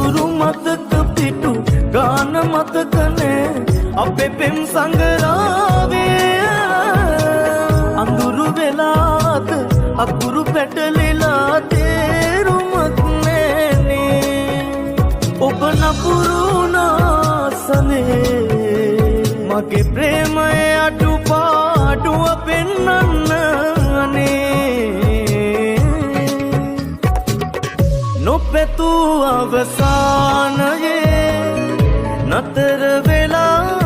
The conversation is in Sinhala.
අඳුරු මතක පිටු ගාන මතක නෑ අපේ පෙම් සංග්‍රාවේ. අඳුරු වෙලාද අකුරු පැටලිලා තේරුමක් නෑනේ. ඔබ නපුරු වුණා සඳේ, මගේ ප්‍රේමය අඩුපාඩුව පෙන්වන්න අනේ. නොපැතු අවසානයේ නතර වෙලා